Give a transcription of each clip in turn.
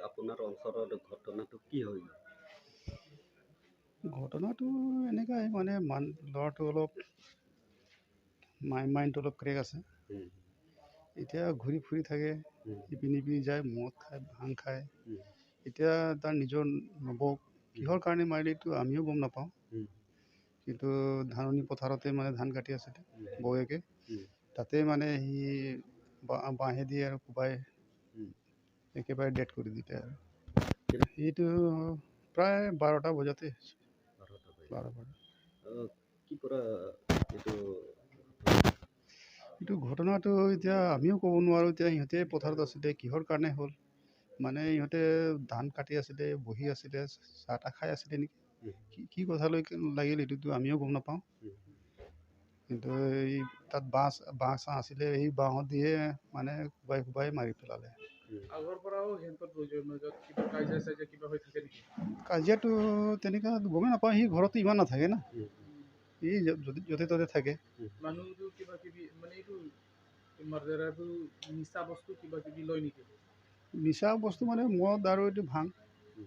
আপোনাৰ অঞ্চলত ঘটনাটো কি হৈ গ'ল? ঘটনাটো এনেকুৱাই মানে ল'ৰাটো অলপ মাইণ্ডটো অলপ ক্ৰেক আছে। এতিয়া ঘূৰি ফুৰি থাকে, ইপিনে ইপিনে যায়, মদ খায়, ভাং খায়। এতিয়া তাৰ নিজৰ নবৌক কিহৰ কাৰণে মাৰিলে এইটো আমিও গম নাপাওঁ। কিন্তু ধাননি পথাৰতে মানে ধান কাটি আছিলে বৌয়েকে, তাতে মানে সি বাঁহেদি আৰু কোবাই একেবাৰে ডেট কৰি দিলে। আৰু সেইটো প্ৰায় 12টা বজাতে। 12। কি পৰা এইটো এইটো ঘটনাটো এতিয়া আমিও ক'ব নোৱাৰোঁ। এতিয়া সিহঁতে পথাৰত আছিলে, কিহৰ কাৰণে হ'ল মানে ইহঁতে ধান কাটি আছিলে, বহি আছিলে, চাহ তাহ খাই আছিলে নেকি, কি কি কথালৈ লাগিল এইটোতো আমিও গম নাপাওঁ। কিন্তু এই তাত বাঁহ বাঁহ চাহ আছিলে, এই বাঁহত দিয়ে মানে কোবাই কোবাই মাৰি পেলালে। আগৰ পৰাও সিহঁতৰ মাজত কিবা কাজিয়া চাজিয়া কিবা হৈ থাকে নেকি? কাজিয়াটো তেনেকুৱা গমেই নাপাওঁ। সি ঘৰতো ইমান নাথাকে না, সি য'তে ত'তে থাকে। মানুহটো কিবা কিবি মানে এইটো মাৰ্ডাৰটো নিচা বস্তু কিবা কিবি লয় নেকি? নিচা বস্তু মানে মদ আৰু এইটো ভাং,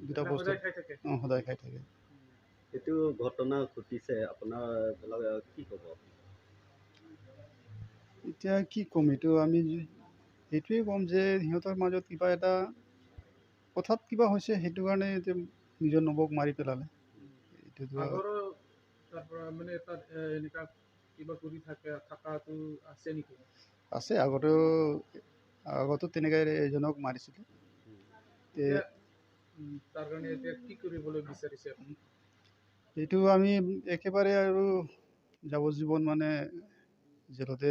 দুটা বস্তু সদায় খাই থাকে। অঁ, সদায় খাই থাকে। এইটো ঘটনা ঘটিছে, আপোনাৰ কি ক'ব? এতিয়া কি ক'ম, এইটো আমি সেইটোৱে ক'ম যে সিহঁতৰ মাজত কিবা এটা কথাত কিবা হৈছে, সেইটো কাৰণে এতিয়া নিজৰ নবৌক মাৰি পেলালে। এইটোতো আগৰো তাৰ পৰা মানে তাত এনেকা কিবা কৰি থাকে থকাটো আছে নেকি? আছে, আগতেও তেনেকৈ এজনক মাৰিছিলে। তাৰ কাৰণে এতিয়া কি কৰিবলৈ বিচাৰিছে আপুনি? এইটো আমি একেবাৰে আৰু যাৱজ্জীৱন মানে জেলতে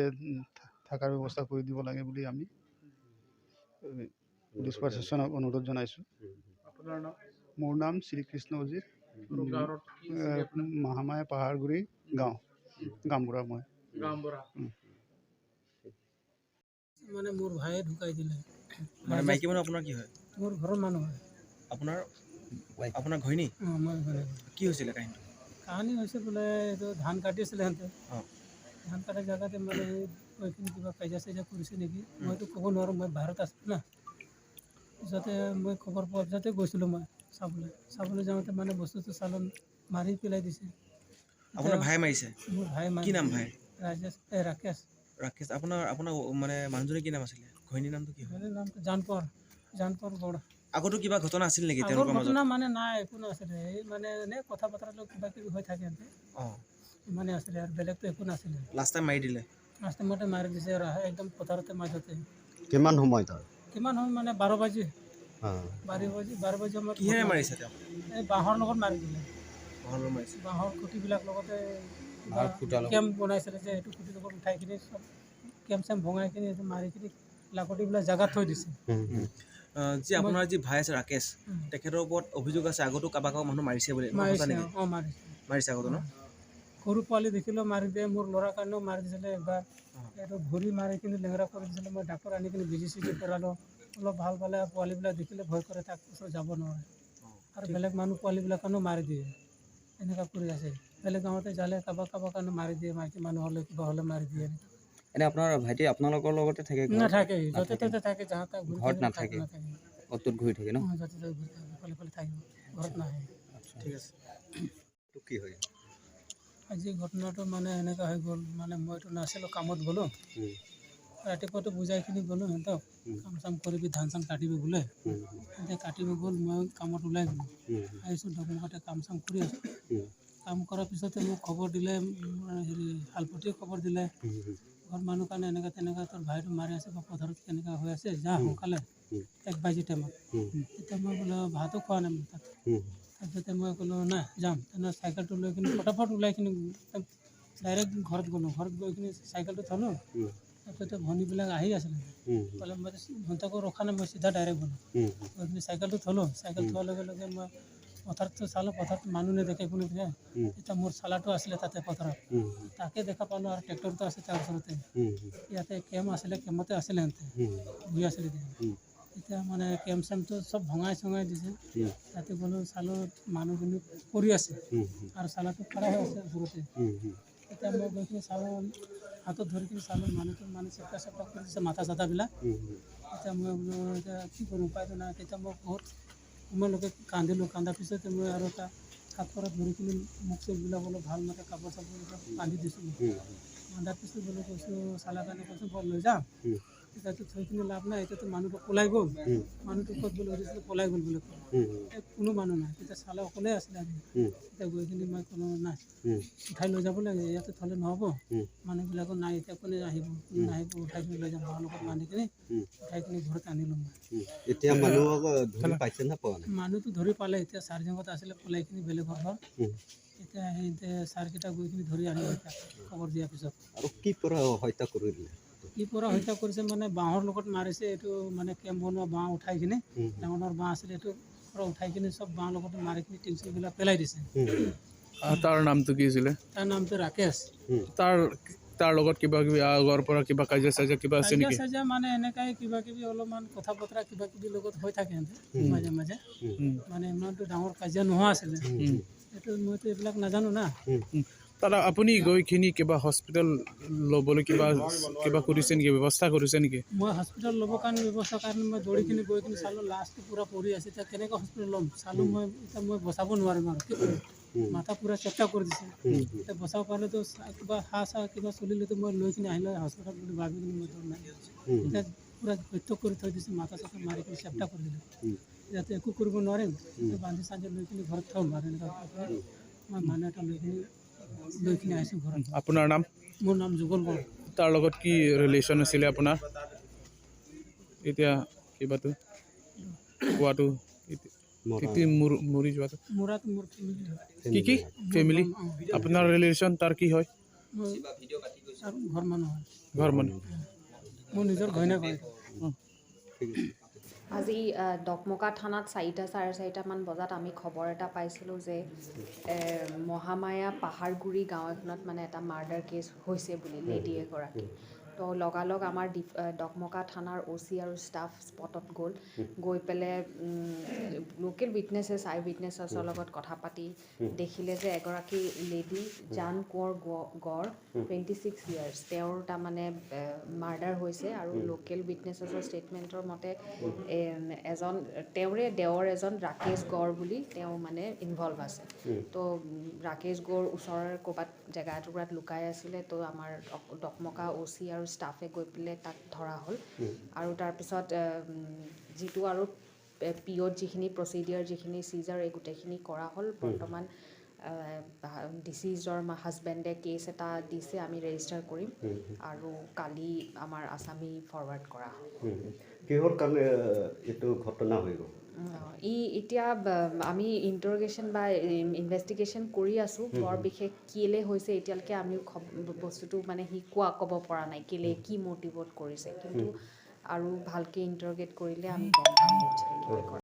থকাৰ ব্যৱস্থা কৰি দিব লাগে বুলি আমি পুলিচ প্ৰশাসনক অনুৰোধ জনাইছোঁ। আপোনাৰ নাম? মোৰ নাম শ্ৰীকৃষ্ণ উজিৰ, গাঁৱত কি আছিলে আপোনাৰ? মহামায়া পাহাৰগুৰি গাঁও, গামবুঢ়া মই। গাঁওবুঢ়া। মানে মোৰ ভায়ে ঢুকাই দিলে। মানে মাইকী মানুহ আপোনাৰ কি হয়? মোৰ ঘৰৰ মানুহ হয়। আপোনাৰ আপোনাৰ ঘৈণী? অঁ, মই ঘৈণী। কি হৈছিলে কাহিনীটো? কাহানী হৈছে বোলে এইটো ধান কাটি আছিলে সিহঁতে। অঁ। ধান কটা জেগাতে মানে এইখিনি কিবা কাজিয়া চাজিয়া কৰিছে নেকি, মইতো ক'ব নোৱাৰোঁ, মই বাহিৰত আছিলোঁ না। পিছতে মই খবৰ পোৱাৰ পিছতে গৈছিলোঁ মই চাবলৈ। চাবলৈ যাওঁতে মানে বস্তুটো চালোঁ, মাৰি পেলাই দিছে। আপোনাৰ ভাই মাৰিছে? মোৰ ভাই মাৰি। কি নাম ভাই? ৰাজেশ, এই ৰাকেশ। ৰাকেশ। আপোনাৰ আপোনাৰ মানে মানুহজনীৰ কি নাম আছিলে? ঘৈণীৰ নামটো কি হয়? ঘৈণীৰ নামটো জানকৰ, জানকৰ গড়। আগতো কিবা ঘটনা আছিল নেকি আগৰ তেওঁলোকৰ মাজত? ঘটনা মানে নাই, একো নাছিলে। এই মানে এনেই কথা বতৰা লৈ কিবা কিবি হৈ থাকে সিহঁতে, অঁ, ইমানেই আছিলে আৰু বেলেগতো একো নাছিলে। লাষ্ট টাইম মাৰি দিলে? লাষ্ট টাইমতে মাৰি দিছে আৰু একদম পথাৰতে মাজতে। কিমান সময় তাৰ? কিমান সময় মানে 12 বাজি, 12 বাজি, 12 বাজি সময়ত। কিহেৰে মাৰিছে তেওঁ? এই বাঁহৰ লগত মাৰি দিলে। বাঁহৰ লগত মাৰিছে? বাঁহৰ খুঁটিবিলাক লগতে কেম্প বনাইছিলে যে, সেইটো খুঁটিৰ লগত উঠাই কিনি চব কেম্প চেম্প ভঙাই কিনি এইটো মাৰি কিনি লাকটিবিলাক জেগাত থৈ দিছে। যি আপোনাৰ যি ভাই আছে ৰাকেশ, তেখেতৰ ওপৰত অভিযোগ আছে আগতো কাৰোবাক মানুহ মাৰিছে বুলি, সঁচা মাৰিছে? নেকি? অঁ, মাৰিছে। মাৰিছে আগতো ন? সৰু পোৱালি দেখিলেও মাৰি দিয়ে। মোৰ ল'ৰাৰ কাৰণেও মাৰি দিছিলে এবাৰ। এইটো ভৰি মাৰি কিনি লেঙেৰা কৰি দিছিলে। মই ডাক্তৰ আনি কিনি বেজি চেজি কৰালোঁ, অলপ ভাল পালে। পোৱালিবিলাক দেখিলে ভয় কৰে, তাক ওচৰত যাব নোৱাৰে। আৰু বেলেগ মানুহ পোৱালিবিলাক কাৰণেও মাৰি দিয়ে, এনেকুৱা কৰি আছে। বেলেগ গাঁৱতে যালে কাৰোবাক কাৰোবাৰ কাৰণে মাৰি দিয়ে, মাইকী মানুহ হ'লে কিবা হ'লে মাৰি দিয়ে। এনে আপোনাৰ ভাইটি আপোনালোকৰ লগতে থাকে? ঘৰত নাথাকে, য'তে ত'তে থাকে, জাহাঁ তাক ঘূৰি ঘৰত থাকে। নাথাকে? নাথাকে। অ'ত ত'ত ঘূৰি থাকে ন? অঁ, য'তে ত'তে ঘূৰি থাকে, ইফালে ইফালে থাকিব, ঘৰত নাহে। ঠিক আছে। কি হয় আজি ঘটনাটো মানে এনেকুৱা হৈ গ'ল, মানে মইতো নাছিলোঁ, কামত গ'লোঁ। ৰাতিপুৱাটো বুজাই কিনি গ'লোঁ সিহঁতক, কাম চাম কৰিবি, ধান চান কাটিবি বোলে। সিহঁতে কাটিব গ'ল, মই কামত ওলাই গ'লোঁ। আহিছোঁ, ডকমকাতে কাম চাম কৰি আছোঁ। কাম কৰাৰ পিছতে মোক খবৰ দিলে, হেৰি শালপতিয়ে খবৰ দিলে, ঘৰৰ মানুহ কাৰণে এনেকুৱা তেনেকুৱা তোৰ ভাইটো মাৰি আছে বা পথাৰত কেনেকুৱা হৈ আছে, যা সোনকালে, 1 বাজি টাইমত। তেতিয়া মই বোলো ভাতো খোৱা নাই মই তাত। তাৰপিছতে মই ক'লোঁ নাই যাম। তেনেহ'লে চাইকেলটো লৈ কিনি ফটাফট ওলাই কিনি ডাইৰেক্ট ঘৰত গ'লোঁ। ঘৰত গৈ কিনি চাইকেলটো থ'লোঁ। তাৰপিছতে ভনীবিলাক আহি আছিলে, ক'লে মই সিহঁতকো ৰখা নাই, মই চিধা ডাইৰেক্ট গ'লোঁ। গৈ কিনি চাইকেলটো থ'লোঁ। চাইকেল থোৱাৰ লগে লগে মই পথাৰটো চালোঁ, পথাৰত মানুহ নেদেখে, একো নেদেখে। তেতিয়া মোৰ চালাটো আছিলে তাতে পথাৰত, তাকে দেখা পালোঁ। আৰু ট্ৰেক্টৰটো আছে তাৰ ওচৰতে। ইয়াতে কেম্প আছিলে, কেম্পতে আছিলে, সিহঁতে বহি আছিলে তেতিয়া। এতিয়া মানে কেম্প চেম্পটো চব ভঙাই চঙাই দিছে। তাতে গ'লোঁ, চালোঁ, মানুহজনী পৰি আছে আৰু চালাটো খাৰা হৈ আছে ওচৰতে। এতিয়া মই গৈ কিনি চালোঁ, হাতত ধৰি কিনি চালোঁ, মানুহটো মানে চেপটা চেপটা কৰি দিছে মাথা চাথাবিলাক। এতিয়া মই বোলো এতিয়া কি কৰিম, উপায়টো নাই। তেতিয়া মই বহুত সময়লৈকে কান্দিলোঁ। কান্দাৰ পিছতে মই আৰু তাক হাত পৰা ধৰি কিনি মুখ চুখবিলাক অলপ ভাল মতে কাপোৰ চাপোৰ বান্ধি দিছিলোঁ। বান্ধাৰ পিছত বোলো কৈছোঁ, চালা কাৰণে কৈছোঁ, বল লৈ যাওঁ, এতিয়াতো থৈ কিনি লাভ নাই, এতিয়াতো মানুহটো পলাই গ'ল। মানুহটো ক'ত বুলি সুধিছিলোঁ, পলাই গ'ল বুলি ক'লে। কোনো মানুহ নাই তেতিয়া, চালা অকলে আছিলে আজি। এতিয়া গৈ কিনি মই ক'লো, নাই, উঠাই লৈ যাব লাগে, ইয়াতে থ'লে নহ'ব, মানুহবিলাকো নাই, এতিয়া কোনে আহিব? কোনো নাহিব। উঠাই কিনি লৈ যাম, বাঁহৰ লগত বান্ধি কিনি উঠাই কিনি ঘৰত আনিলোঁ মই। এতিয়া মানুহক ধৰি পাইছে নে পোৱা নাই? মানুহটো ধৰি পালে। এতিয়া চাৰ্জিঙত আছিলে, পলাই কিনি বেলেগৰ ঘৰ। এতিয়া সেই ছাৰকেইটা গৈ কিনি ধৰি আনিলে তাক খবৰ দিয়াৰ পিছত। আৰু কি পৰা হত্যা কৰিলে? কি পৰা হত্যা কৰিছে মানে বাঁহৰ লগত মাৰিছে। এইটো মানে কেম্প বনোৱা বাঁহ উঠাই কিনি, ডাঙৰ ডাঙৰ বাঁহ আছিলে, এইটো পৰা উঠাই কিনি চব বাঁহ লগত মাৰি কিনি টিং চিংবিলাক পেলাই দিছে। তাৰ নামটো কি আছিলে? তাৰ নামটো ৰাকেশ। তাৰ লগত কিবা কিবি আগৰ পৰা কিবা কাজিয়া চাজিয়া কিবা আছে কাজিয়া নেকি? চাজিয়া মানে এনেকাই কিবা কিবি অলপমান কথা বতৰা কিবা কিবি লগত হৈ থাকে সিহঁতে মাজে মাজে। মানে ইমানটো ডাঙৰ কাজিয়া নোহোৱা আছিলে। এইটো মইতো এইবিলাক নাজানো না। তাত আপুনি গৈখিনি কিবা হস্পিটেল ল'বলৈ কিবা কিবা কৰিছে নেকি, ব্যৱস্থা কৰিছে নেকি? মই হস্পিটেল ল'বৰ কাৰণে ব্যৱস্থা কাৰণে মই দৌৰি কিনি গৈ কিনি চালোঁ, লাষ্টটো পূৰা পৰি আছে। এতিয়া কেনেকৈ হস্পিটেল ল'ম? চালোঁ মই, এতিয়া মই বচাব নোৱাৰিম আৰু কি কৰিম? মাথা পূৰা চেপটা কৰি দিছে। এতিয়া বচাব পাৰিলেতো কিবা হাঁহ চাহ কিবা চলিলেতো মই লৈ কিনি আহিলে হস্পিটেল বুলি ভাবি কিনি মই দৌৰ মাৰি। এতিয়া পূৰা সত্য কৰি থৈ দিছে, মাথা চাথা মাৰি কিনি চেপটা কৰি দিলে। ইয়াতে একো কৰিব নোৱাৰিম, বান্ধি চান্ধি লৈ কিনি ঘৰত থ'ম আৰু এনেকুৱা কৈ মই মানুহ এটা লৈ কিনি আহিছোঁ ঘৰত। আপোনাৰ নাম? মোৰ নাম যুগল বৰা। তাৰ লগত কি ৰিলেশ্যন আছিলে আপোনাৰ? এতিয়া কিবাটো কোৱাটো এতিয়া মৰি যোৱাটো। মোৰাটো মোৰ ফেমিলি হয়। কি কি ফেমিলি? অঁ। আপোনাৰ ৰিলেশ্যন তাৰ কি হয়? মই তাৰ ঘৰ মানুহ হয়। ঘৰ মানুহ। মোৰ নিজৰ ঘৈণীয়েক হয়। ঠিক আছে। আজি ডকমকা থানাত 4টা 4:30মান বজাত আমি খবৰ এটা পাইছিলোঁ যে মহামায়া পাহাৰগুৰি গাঁও এখনত মানে এটা মাৰ্ডাৰ কেছ হৈছে বুলি, লেডী এগৰাকী। তো লগালগ আমাৰ ডকমকা থানাৰ অ' চি আৰু ষ্টাফ স্পটত গ'ল। গৈ পেলাই লোকেল উইটনেছেছ, আই উইটনেছেছৰ লগত কথা পাতি দেখিলে যে এগৰাকী লেডী জান কোঁৱৰ গড়, 26 ইয়াৰ্ছ, তেওঁৰ তাৰমানে মাৰ্ডাৰ হৈছে। আৰু লোকেল উইটনেছেছৰ ষ্টেটমেণ্টৰ মতে এজন তেওঁৰে দেৱৰ এজন ৰাকেশ গড় বুলি তেওঁ মানে ইনভলভ আছে। তো ৰাকেশ গড় ওচৰৰ ক'ৰবাত জেগা এটুকুৰাত লুকাই আছিলে। তো আমাৰ ডকমকা অ' চি আৰু ষ্টাফে গৈ পেলাই তাক ধৰা হ'ল। আৰু তাৰপিছত যিটো আৰু পিঅ'ত যিখিনি প্ৰচিডিঅ'ৰ, যিখিনি চিজাৰ, এই গোটেইখিনি কৰা হ'ল। বৰ্তমান ডিচিজৰ হাজবেণ্ডে কেছ এটা দিছে, আমি ৰেজিষ্টাৰ কৰিম আৰু কালি আমাৰ আছামী ফৰৱাৰ্ড কৰা হ'ব। কিহৰ কাৰণে এইটো ঘটনা হৈ গ'ল? ই এতিয়া আমি ইণ্টাৰগেশ্যন বা ইনভেষ্টিগেশ্যন কৰি আছোঁ। বৰ বিশেষ কেলৈ হৈছে এতিয়ালৈকে আমিও বস্তুটো মানে সি ক'ব পৰা নাই কেলৈ, কি মটিভত কৰিছে। কিন্তু আৰু ভালকৈ ইণ্টাৰগেট কৰিলে আমি গম পাম নিশ্চয় কেলৈ কৰা।